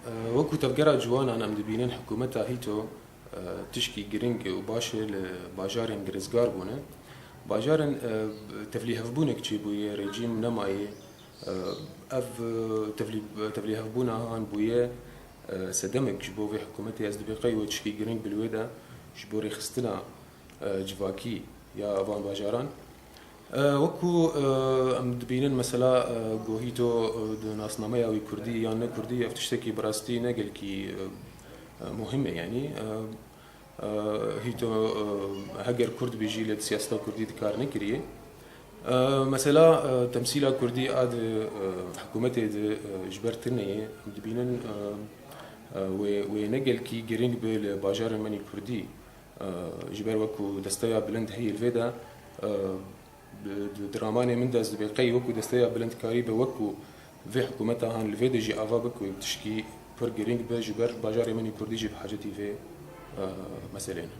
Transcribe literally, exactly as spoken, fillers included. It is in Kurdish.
Wekî tevgera ciwanan em dibînin hikûmeta HÎTO, e, tişkî girîng û baş e li bajarên girêzgar bûne. Bajarên, e, tevlîhevbûnek çêbûye, rejîm nemaye. E, ev, e, tevlî-, tevlîhevbûna han bûye, e, sedemek ji bo vê hikûmetê. Ez dibê qey we tişkî girîng bi li wê de ji bo rêxistina, e, civakî ya van bajaran. E, wekî, e, em dibînin mesela, e, ku HÎTO, e, di nasnameya wî kurdî yan ne kurdî, ev tiştekî bi rastî ne gelkî, e, e, muhim e, yanî, e, e, HÎTO, e, heger kurd bî jî lê di siyaseta kurdî di kar nekiriye. E, mesela, e, temsîla kurdî a di, e, hikûmetê de, e, ji ber tune ye. Em dibînin, e, e, wê, wê ne gelkî girîng be li bajarên me nî kurdî. E, ji ber wekî desteya bilind heye li vê de, e, di, di, di ramanê min de ez dibê qey wekî desteya bilindkarî be wekî vê hikûmeta han li vê de jî ava be ku tişkî pir girîng be ji ber bajarê min ê kurdî jî bi hacetî vê, e, meselê ne.